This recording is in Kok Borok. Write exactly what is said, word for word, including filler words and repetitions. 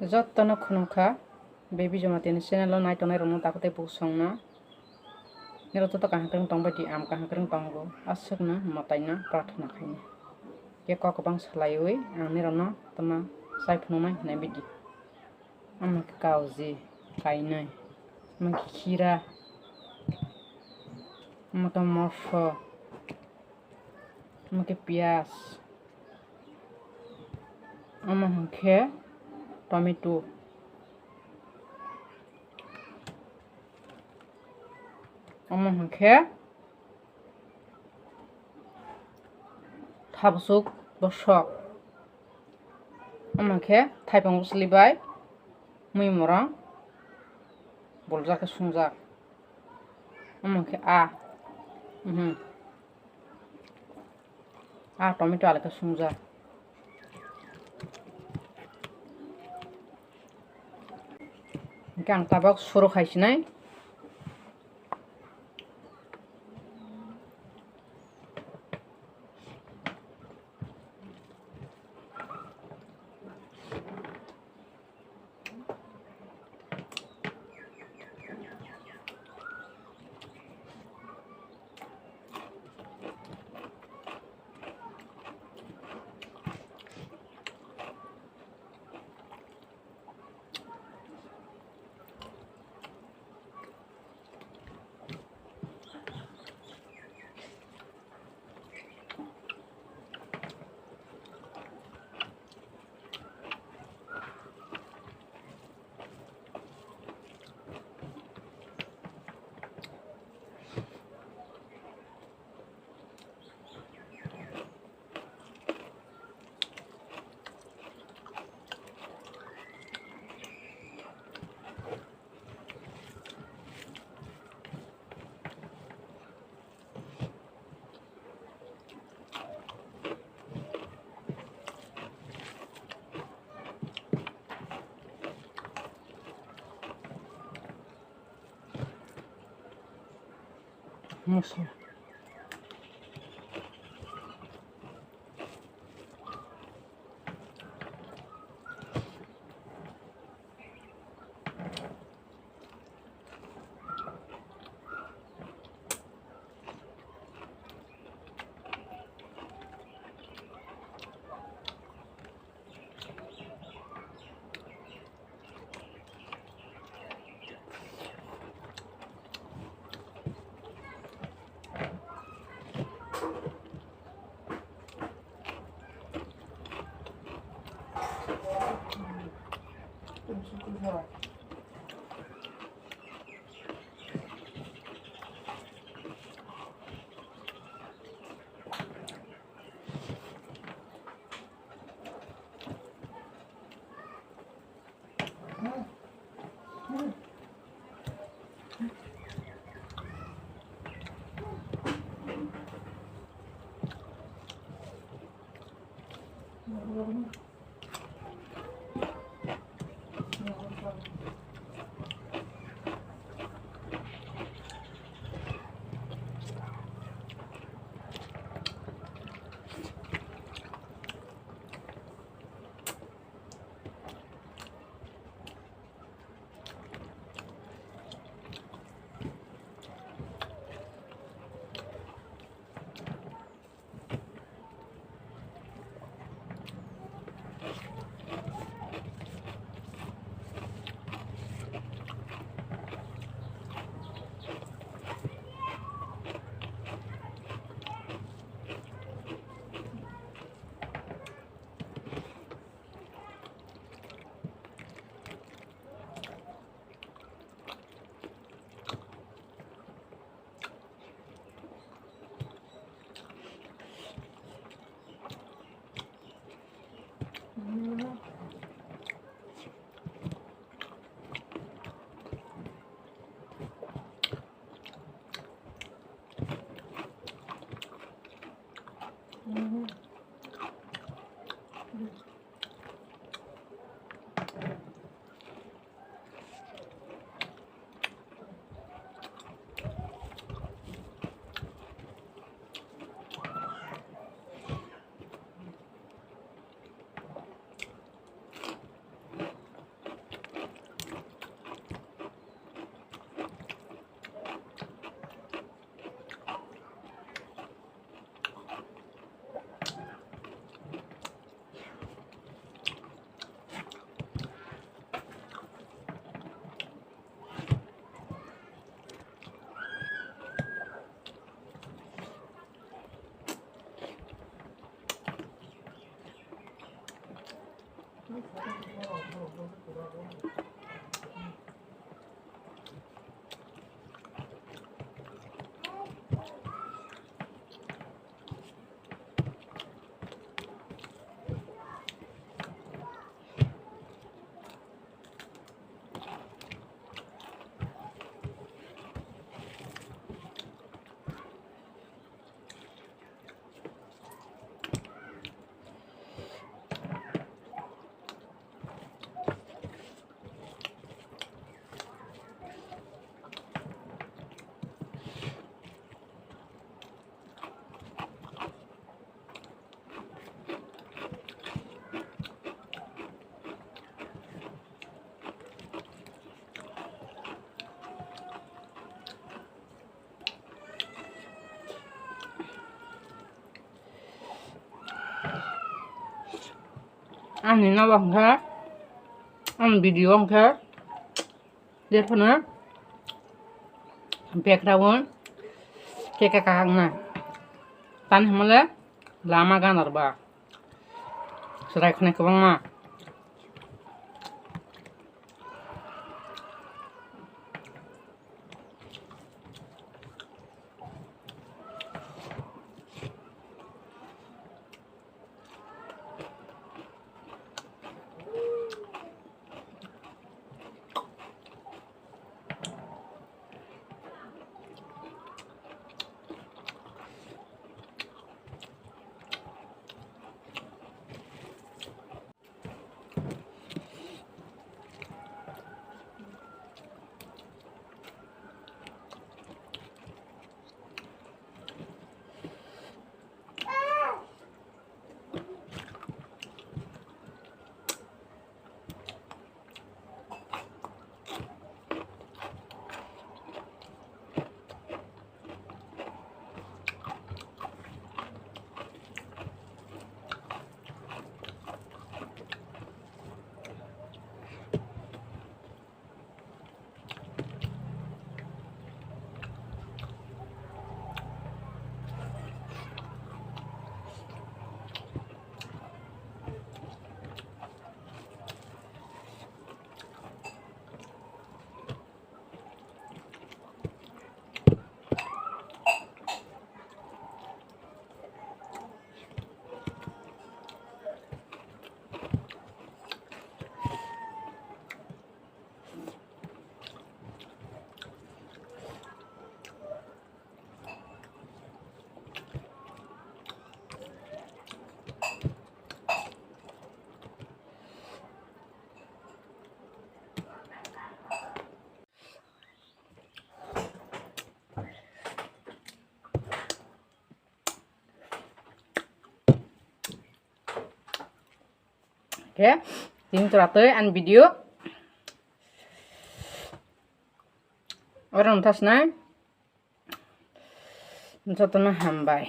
Jotono khulumkha, Baby Jamatia ni channel o nai tongnai rokno takhuk tei bukhuk songno. Nirok joto kaham kwrwng tongbai di, ang kaham kwrwng tongo, aswkno mwtaino prarthana khainai. Khe kok kwbang salaiwi ang nirokno tamo chai phunuknai hwnwi bidi. Omo khe kauji kainwi, omo khe khira, omo khe moso, omo khe piyaj, omo hwnkhe tomato, omo hwnkhe thabusuk bosok. Omo khe thaipang bwsli bai mui morang buljak khe sungjak. Omo khe a, mhm. A tomato alai khe sungjak. Hwnkhe ang tabuk suru khai sinai. Moso. Ani nogo hwnkhe, ani video hwnkhe, jephano background khe kha kaham na. Tani hwnmale lama ganarba. Chwrai khwnai kwbangma. Oke, tini chwla twi ani video oro wngthasnai. Jotono hambai.